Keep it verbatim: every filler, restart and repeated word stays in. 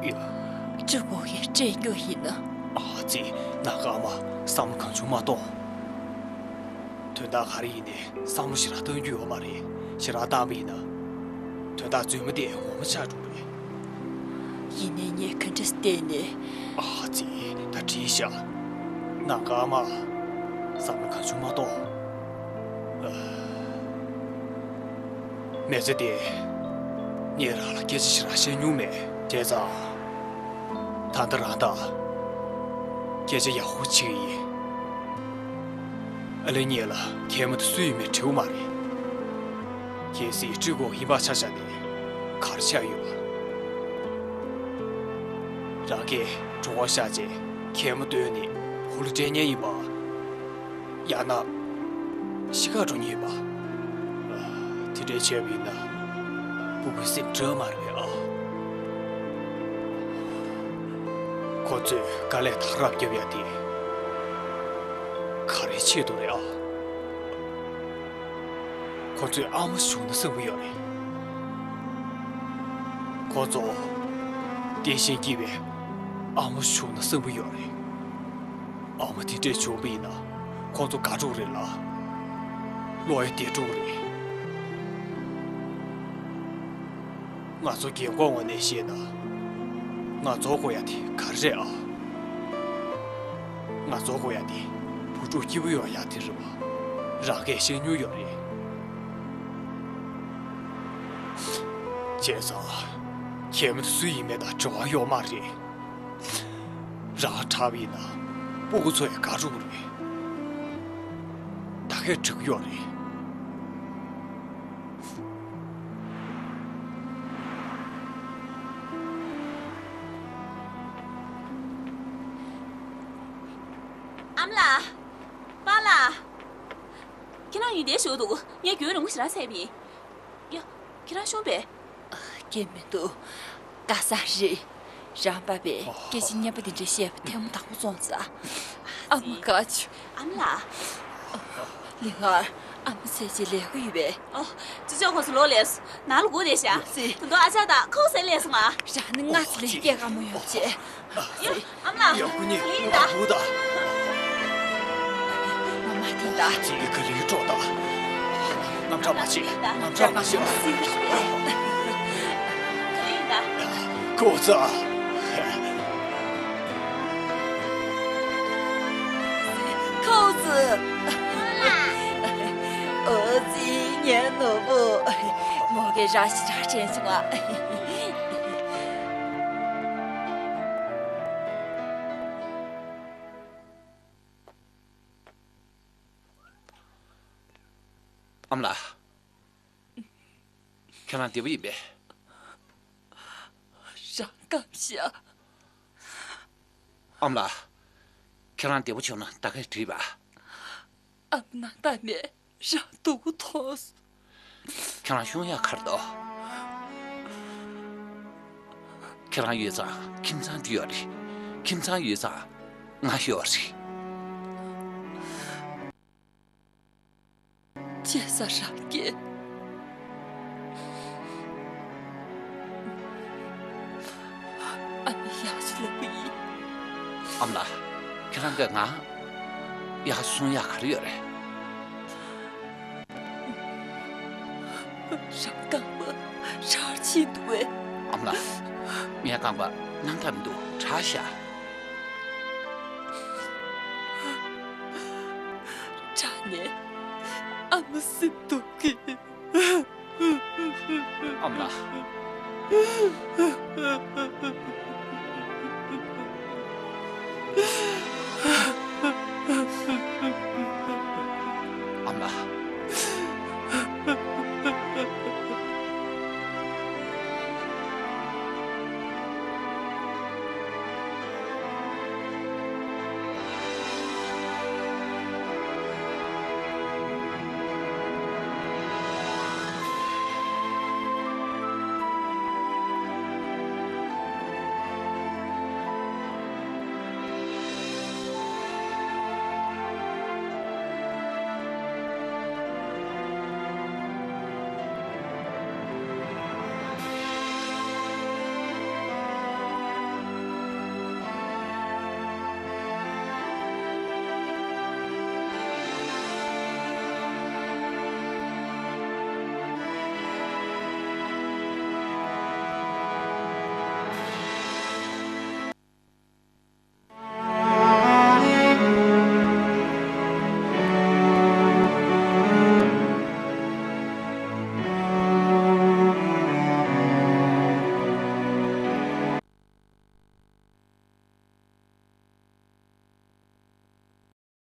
ཡ། ཅི་གོ་གི་སྤྲད་རྒྱུ་ཡིན་ན། ཨ་ཙི། ནང་ཁང་མ་བསམ་བློ་གང་བྱུང་མ་གཏོང་། དོན་དག་ག་རེ་ཡིན་ནའི་བསམ་བློ་ཞེ་དྲག་གཏོང་རྒྱུ་ཡོད་མ་རེད། ཞེ་དྲག་བཏང་བ་ཡིན་ན། དོན་དག་རྫུན་མ་དེ་ངོ་མ་ཆགས་འགྲོ་གི་རེད། ཡིན་ནའི་ངས་ག་འདྲས་བལྟས་ནའི། ཨ་ཙི། ད་འགྲིག་ཤག་ནང་ཁང་མ་བསམ་བློ་གང་བྱུང་མ་གཏོང་། ཨ། མི་ཚེ་འདི་ངས་རང་ལ་སྐད་ཆ་ཞེ་དྲག་བཤད་མྱོང་མེད། བྱས་ཙང་། ད་ལྟ་རང་དང་སྐད་ཆ་ཡག་པོ་བྱེད་ཀྱི་ཡིན། ཨ་ལེ། ངེད་ལ་མཁལ་མ་དེ་སུ་ཡིན་མིན་དྲི་བ་མ་རེད། གལ་སྲིད་སྤྲུལ་སྐུ་ཡིན་པ་ཆ་བཞག་ནས་ག་རེ་ཆགས་ཡོད། རང་གིས་གྲོད་ཁོག་བཤལ་རྗེས་མཁལ་མ་བཏོན་ནས་ཕོ་ལོ་སྤྲད་མཁན་ཡིན་པ། ཡང་ན་ཤི་ཁར་འགྲོ་མཁན་ཡིན་པ། ཨ། དེ་འདྲ་བྱས་པ་ཡིན་ན་སྤུ་གུའི་སེམས་སྐྱོ་མ་རེད་པས་ཨ། ཁོ་ཚོས་དཀའ་ལས་དག་རབ་བརྒྱབ་ཡ་དེ་ག་རེའི་ཆེད་དུ་རེད་ཨ། ཁོ་ཚོས་ཨ་མ་བྱུང་ན་བསམ་གྱི་ཡོད་རེད། ཁོ་ཚོ་བདེ་ཞིང་སྐྱིད་པའི་ཨ་མ་བྱུང་ན་བསམ་གྱི་ཡོད་རེད། ཨ་མ་དེ་འདྲས་བྱུང་བ་ཡིན་ན་ཁོ་ཚོ་དགའ་འགྲོ་གི་རེད་ལ། བློ་ཡང་བདེ་འགྲོ་གི་རེད། ང་ཚོ་རྒན་འཁོགས་ངོས་ནས་བཤད་ན། ང་ཚོ་དགོས་ཡ་དེ་ག་རེ་རེད་ཨ། ང་ཚོ་དགོས་ཡ་དེ་བུ་ཕྲུག་སྐྱིད་པོ་ཡོང་ཡ་དེ་རེད་པ། རང་གིས་བཤད་མྱོང་ཡོད་རེད། བྱས་ཙང་། མཁལ་མ་དེ་སུ་ཡིན་མིན་དང་འབྲེལ་བ་ཡོད་མ་རེད། རང་དྲག་པ་ཡིན་ན་སྤུ་གུ་ཚོ་ཡང་དགའ་འགྲོ་གི་རེད། ད་གས་འགྲིག་གི་ཡོད་རེད། ཨ་མ་ལགས། པཱ་ལགས། ཁྱེད་རང་ཡོད་བསྡད་ཞུ་འདུག་ངས་རྒྱུན་རིང་པོ་ཞེ་དྲག་འཚོལ་བ་ཡིན། ཡ། ཁྱེད་རང་ཤོང་པས། སྐད་མི་འདུག་དཀའ་ས་རེད། རང་པ་པས་སྐད་ཆ་སྙན་པོ་འདི་འདྲ་བཤད་པ་ཐལ་མོ་བདག་པོ་བཙོང་ཙང་། ཨ་མ་དགའ་བྱུང་། ཨ་མ་ལགས། ལིང་ངར། ཨ་མ་ཚེ་གཅིག་ལས་ཀ་ཡོད་པས། ཨོ། ཅོ་ཅོ་ཁོ་ཚོ་ལོག་ལས་སོང་། ནང་ལ་སྒུག་བསྡད་ཤག་ཙི། ད་དུང་ཨ་ཅག་དང་ཁོ་ཚོ་སླེབས་སོང་ང་། རང་ནི་སྔ་ཙམ་ལས་སྐད་དཀའ་མོ་ཡོང་བྱས། ཨ་མ་ལགས། ཡ། ཁོ་གཉིས་ལིང་ད། ལ་ཧུ་ད། ང་མ་ཐིང་ད། ཙི་ག་ལིང་ཀྲོ་ད། དངངས་སྐྲག་མ་བྱེད། དངངས་སྐྲག་མ་བྱེད། ལིང་ད། ཁོ་ཚ། ཁོ་ཚ། ཨ་ལ། ཨོ་ཙི་ངའི་ནོར་བུ། མོ་གི་ར་ཤི་ར་དྲན་སོང་ང་། ཨ་མ་ལགས། ཁྱེད་རང་བདེ་པོ་ཡིན་པས། རང་སྐམ་ཤག་ཨ་མ་ལགས། ཁྱེད་རང་བདེ་པོ་བྱུང་ན་ད་གས་འགྲིག་པ། ཨ་མ་ནང་ལྟར་ནས་རང་སྡུག་པོ་མཐོང་སོང་། ཁྱེད་རང་ཤོང་ཡག་ག་རེ་འདུག་ཁྱེད་རང་ཡོད་ཙང་ཁྱིམ་ཚང་འདི་ཡོད་རེད། ཁྱིམ་ཚང་ཡོད་ཙང་ང་ཡོད་རེད། བྱས་ཙང་རང་གིས་ཨ་མ་ཡག་ཤོས་ལབ་པ་ཡིན། ཨ་མ་ལགས། ཁྱེད་རང་གིས་ང་ཡག་ཤོས་གསུང་ཡག་ག་རེ་ཡོད་རེད། རང་རྐང་པ་ཧྲལ་ཕྱིན་འདུག་པས། ཨ་མ་ལགས། ངའི་རྐང་པ་སྣང་དག་མི་འདུག་དྲག་ཤག་དྲག་ནས་ཨ་མ་སེམས་སྡུག་གི། ཨ་མ་ལགས།